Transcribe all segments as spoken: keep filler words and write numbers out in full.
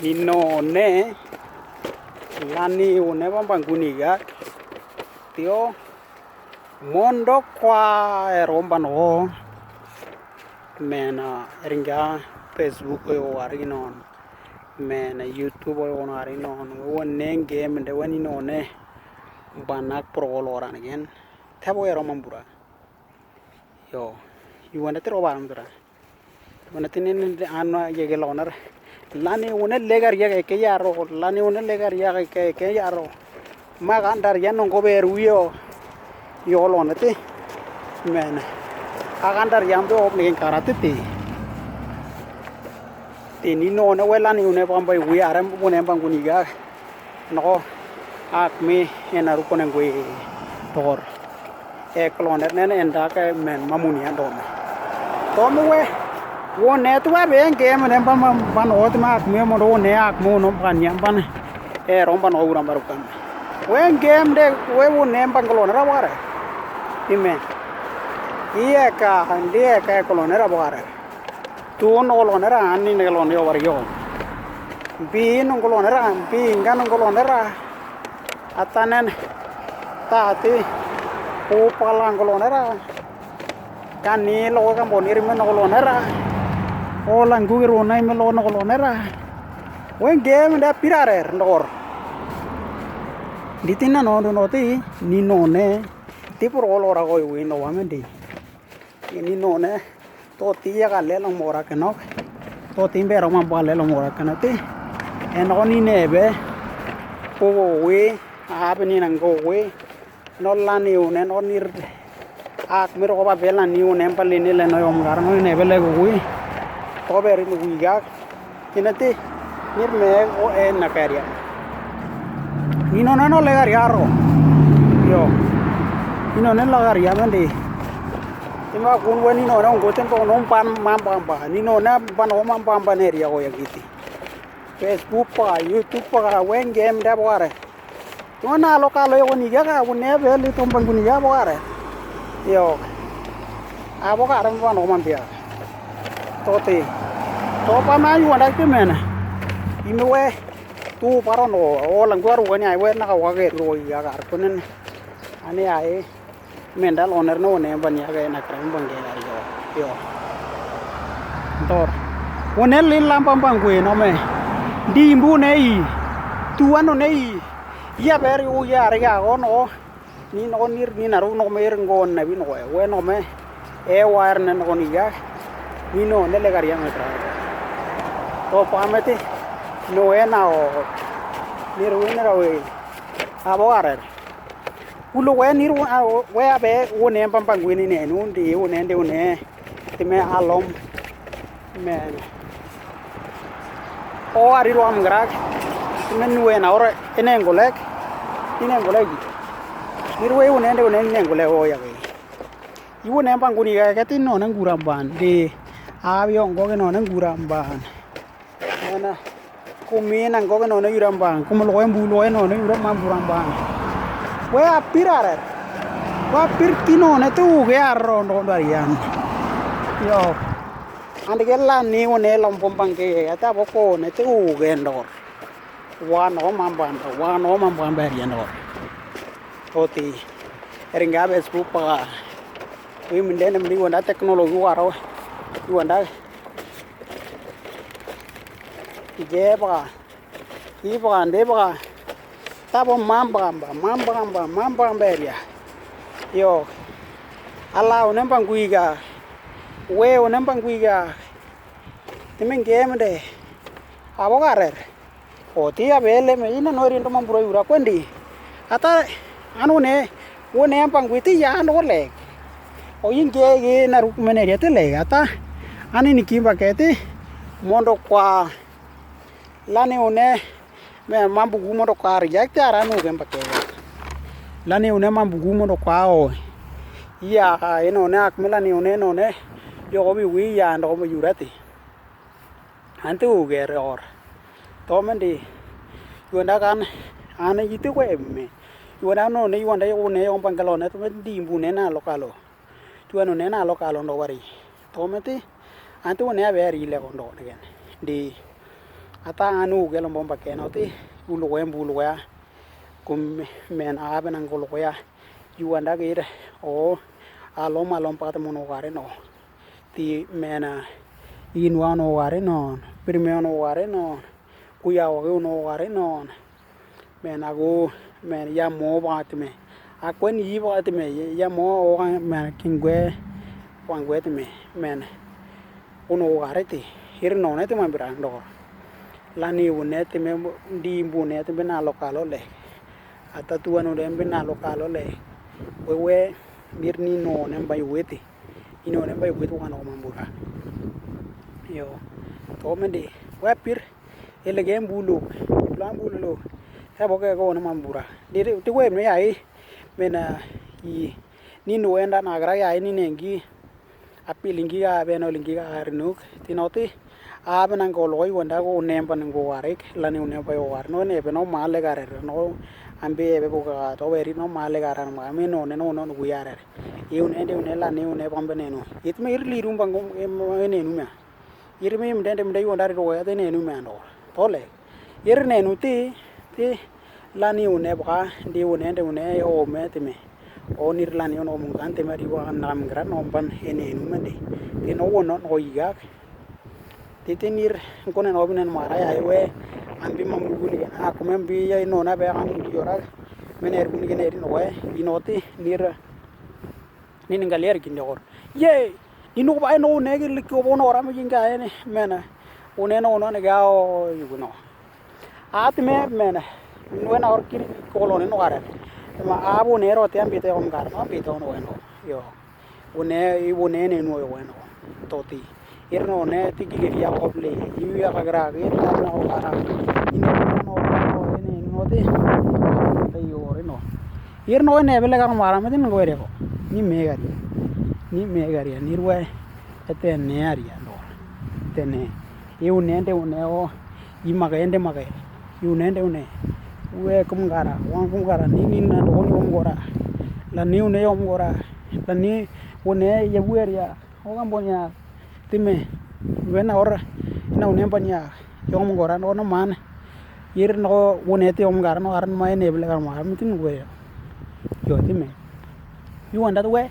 Ni none, lani une bambang guni gak. Tio, mondo kwa ero mbano. Mena eringa Facebook yo wari non. Mena YouTube yo wari non. Wone game de wani none. Banak pro loran gen. Tabo ero mambura. Yo, yu wane tiro baram tura. Wane tinin ano yege loner. Lani une legar yege ke yaro. Lani une legar yege ke, ke yaro. Ma gandar yan nongo beru yo. Yo lone ti. Men. A gandar yan be op negen karate ti. Ti ni none we lani une bambai wi arem une banguni ga. Noko, ak mi ena ruko ne ngwe tor. E kloner nen enda ke men mamuni andome. Tome we, wone tu wa be nge men emba ma ban ot ma ak mi mo do wone ak mo no ban yam ban. E rom ban owura mbaru kan. We nge men de we wone ban kloner aware. Ime. Iye ka, ndiye ka kloner aware. Tu nongolonera, ani nongolone yo wari yo. Mbi nongolonera, mbi nga nongolonera. Atanen, tati, upala nongolonera. Kani lo ka mboniri me nongolonera. Ola ngugi runa me lo nongolonera. Wenge me da pirarer ndor. Diti na no do noti, ni none. Ti por olo ra go wi no wamende. Ni none, toti ya ka lelo mora kenok. Toti mbero mamba lelo mora kenok ti. Eno ni nebe. Pogo we, abe ni nango we. No lani une, no nir. Ak miro ba bela ni une, mbali ni le no yom gar, no nebe le go we. Tobe ri ni we gak. Kina ti, nir me o e na karia. Ni none no legaria ro. Yo. Ni none legaria mende. Ima kun we ni none ngo tempo no pan mamba mamba. Ni none pan o mamba mamba ne ria o ya giti. Facebook pa, YouTube pa, wenge mda bware. Tuma na lo ka lo yo ni ya ka, wone be li tum bang ni ya bo are. Yo. A bo ka ram bo no man dia. Toti. To pa ma yu wanda ki mena. Ime we. Tu paro no, o lang gwaru wani ai we na ka wa ge ro ya ka kunen. Ani ai. Menda loner no ne ban ya ge na kram ban ge yo. Yo. Tor. Wone lin lam pam pam kwe no me. Di mbu ne i. Tu ano ne i. Ya ber u ya re ya ono. Ni no nir ni naru no me er ngo na bi no we no me. E war ne no ni ya. Ni no ne le gar ya me tra. To pa me te. No e na o. Ni ru ne ra we. Abo arer. Ulo we nir we abe wone pam pam gwe ni ne nu ndi wone ndi wone. Time alom. Men. O ari ro am grak. Time nu we na ore ene ngolek. Ine ngolek. Nir we wone ndi wone ine ngolek o ya we. Iwone pam guni ga ke ti no na ngura ban. De. Abi ongo ke no na ngura ban. Ena, kumi na ngoge none yura mbang, kumi loe mbu loe none yura mbang bura mbang. We apir arer. We apir ti none tu uge arro ndo ndo arian. Yo. Ande ke lani wone lom pom pang ke, ata boko ne tu uge ndor. Wa no mambang, wa no mambang berian ndor. Toti. Eringa be spu pa. Wi minde ne mdi wanda teknologi waro. Wanda Ije baka. Ije baka, nde baka. Tabo mambamba, mambamba, mambamba eria. Yo. Ala one mbangui ga. We one mbangui ga. Time ngemde. Abo garer. Oti abele me ina no rindo mamburo yura kwendi. Ata anu ne. Wone mbangui ti ya ando le. O inge ge na ruk meneria ti le. Ata. Ani ni kimba keti. Mondo kwa. Lani une me mambu gu mondo kwa ri jak tiara nu gemba ke. Lani une mambu gu mondo kwa o. Iya, ino ne ak me lani une no ne. Yo ko bi wi ya ndo ko yurati. Anti u ger or. To mendi. Yonda kan. Ana yiti ko emme. Yonda no ne yonda yo ne yo pangalo ne to mendi mbu ne na lokalo. Tuwano nena lo kalo ndo wari. Tometi. Antu ne aberi le kondo negen. Di. Ata anu ke lombo mbake no ti ulukwe mbu ulukwe a. Kum men a bena ngolukwe a. Yu wanda ke ire o a loma lompa te mono gare no. Ti men a inwa no gare no. Pirme no gare no. Kuya wage no gare no. Men agu men ya mo ba ti me. Akwen yi ba ti me ya mo o men kingwe. Wangwe ti me men. Uno gare ti hiri no ne ti mambira ndor. Lani une ti me di mbu ne ti bina lokalo le. Ata tuwa no de bina lokalo le. Wewe nir ni no ne mbai weti. Ino ne mbai weti wano mambura. Yo. To men di wapir. Ele ke mbulu. Bula mbulu lo. He boke ko ne mambura. Di ti we me ya i. Mena i. Ni no enda na gra ya i ni nengi. Api lingi ka abe no lingi ka arinuk ti no ti. Abe nang ko loi wanda ko nemba nang ko warik lani une bai war no ne be no male ka re no. Ambe ebe ko ka to weri no male ka ran ma me no ne no no gu ya re. I une de une lani une bambe ne no it me ir lirum bango e ne nu me. Ir me im dende me de wanda ri ro ya de ne nu me ando. To le. Ir ne nu ti ti lani une baka di une de une o me ti me. O nir lani un o mungan ti me di wa nam gran o ban ene nu me di ti no wono no igak. Ti ti nir kone no binen mara ya we an bi mam guni ke na kume bi ya ino na be an yora. Men er guni ke ne di no we ino ti nir. Ni ni ngalier kin de kor ye. Ni nuk ba no ne ki lik ko bono ora mi jinga ene mena. Une no no ne ga o yugo no. At me mena. Nue na or kiri kolo ne no are. Ma abu ne ro te ambite om gar no ambite on weno. Yo. Une i une ne no weno. Toti. Ir no ne ti gili ya koble. Yu ya kagra ke ta no kara. Ine no ne no te. Te yo re no. Ir no ne bele ka mara me tin ko re ko. Ni me gari. Ni me gari ni rue. Etene aria ndor. Etene. Iune ende une o. Imake ende make. Iune ende une. Ue kum gara. Wan kum gara. Ni ni na do ni om gora. Lani une om gora. Lani une ye bueria. O kambonya. Ti me. Wena ora. Ina une mbanya. Yom gora no no man. Yir no wone ti om gar no ar ma ene bele gar ma mi tin we. Yo ti me. Yu wanda we.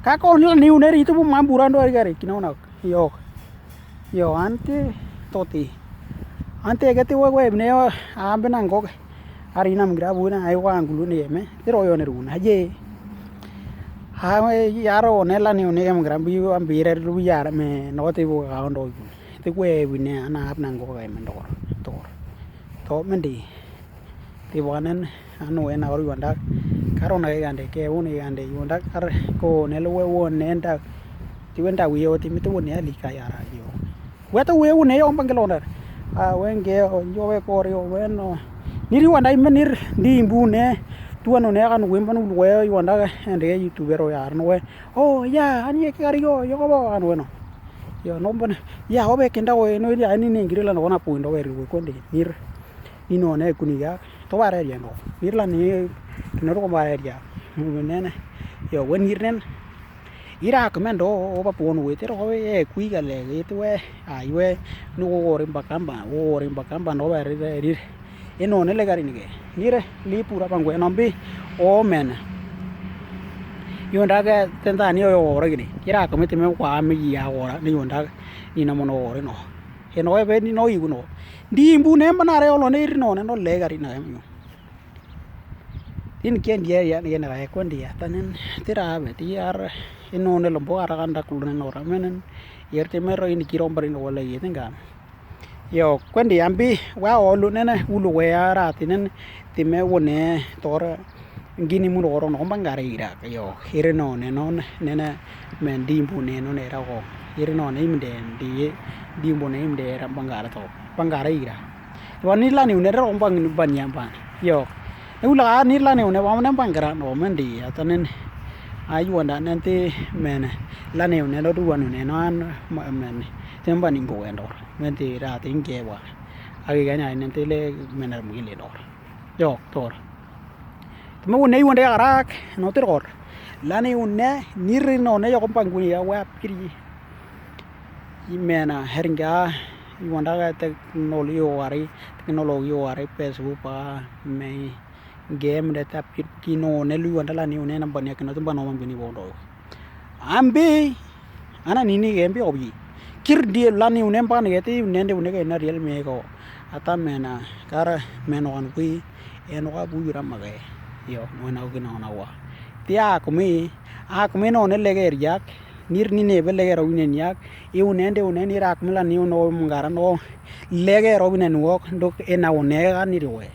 Ka ko ni ni une ri tu ma bura ndo ari gari kino na. Yo. Yo ante toti. Ante ke ti we we ne yo ambe na ngok. Ari nam gra bu na ai wa ngulu ne me. Ti ro yo ne ru na je. Ha we yaro ne la ni une em gra bi wa bi re ru yar me no ti bu ga ndo. Ti kwe wine ana ap nang ko kai mendor tor. To mendi. Ti wanen anu ena or yuandak. Karo na gande ke un gande yuandak ar ko ne lo we won ne ndak. Ti wenda wiyo ti mi ti won ne ali ka yara yo. Weta we won ne yo mbangelo ndar. A wenge o yo we kor yo weno. Niri wanda imenir ndi mbune. Tuwano ne kan wimban ulwe yuandak ende youtubero yar no we. O ya ani ekari yo yo ko bo an weno. Yo no mbana ya obe kenda we no ya ani ne ngiri la no na puindo we ri we konde nir. Ni no ne kuni ya to bare ya no nir la ni no ko bare ya. Nene yo we nir nen. Ira kemendo o ba puon we te ro we e kui ga le te we ai we no wo ri mbakamba wo ri mbakamba no bare ri. Ino ne le gari nige nire li pura bangwe nombi o men. Yonda ke tenda ni o ora gini kira ko mete me kwa me ya ora ni yonda ni na mono ora no. Ino ebe ni no yuno ndi mbu ne manare olo ne iri no ne no le gari na yo. Tin ken dia ya ne na ko ndia tanen tira be ti ar ino ne lombo ara kanda kulune no ra menen. Yer te mero ini kiromba ri no wala yete ngam. Yo kwendi ambi wa olu nene ulu we ara tinen time wone tor ngini mun oro no bangare ira yo hire no ne non nene men dimbu ne non era ko hire no ne imde ndi dimbu ne imde era bangare to bangare ira. Wani lani une ro bang banyamba yo ne ula ni lani une wa ne bangara no men di atanen ayu wanda nante men lani une lo duwan une no an men temba ni mbo wendor. Menti ra ti nge wa. Agi gani ai nenti le menar mugili dor. Yo tor. Tuma wone wonde arak no tir gor. Lani wone niri no ne yo kompang guni ya wa piri. Imena heringa i wanda ka teknoloji wari, teknoloji wari, Facebook pa, me, game de ta pit ki none lu wanda la ni une na bania kino tumba no mambini bondo. Ambi, ana nini game bi obi. Kir die la ni une mban geti une de une ke na real me ko. Ata mena, kara meno kan kui, eno ka bu yura mage. Yo, wena uki na ona wa. Ti akumi, akumi none lege riak, nir nine be lege ro winen yak, i une de une nir akumi la ni uno mungara no, lege ro winen wok, dok ena une ka nir we.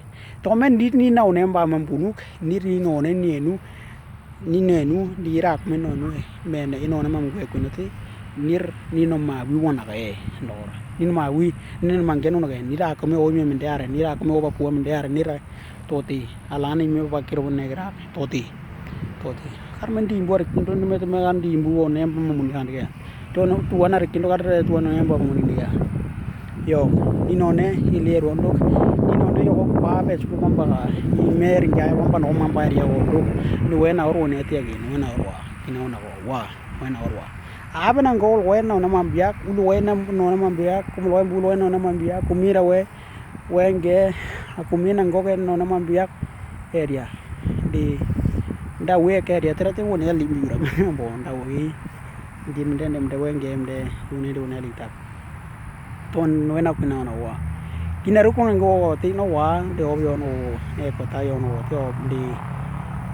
To men dit ni na une mba mambunuk, nir ni none ni enu, ni nenu, di irak me nonu e, men inone mam gwe kuno ti, nir, nino ma wi wana ka e, ndora. Nino ma wi, nino ma ngeno na ka e, nira kome o mi mendare, nira kome o ba kuwa mendare, nira toti, alani me ba kiro ne gra, toti. Toti. Kar men di imbu ar kindo ni me me kan di imbu o ne mba muni kan ke. Tuwana, tuwana re kindo kar tuwana ne mba muni dia. Yo, inone, ili ruondok, inone yo ko pa be su mamba ka, i mer ngai mamba no mamba ria ruondok, ni wena oro ne tia gi, ni wena oro, ina ona ko, wa, wena oro. Abe na ngol wena ona mambiak, ulu wena no na mambiak, kum lo wena bulu wena ona mambiak, kumira we, wenge, akumina ngoke no na mambiak, area, di, nda we ke area, tera te wona ya limbi ura, bo, nda we, di mde, mde, mde wenge, mde, wona di wona ya litak. Ton wena kina ona wa. Kina rukun ngo ti no wa, de obi ono, e kota yo no, te obi,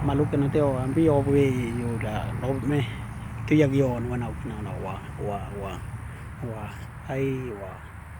malu kina te o, ambi obi yo da, lo me, tu ya gi on wena kina ona wa, wa, wa, wa, ai wa.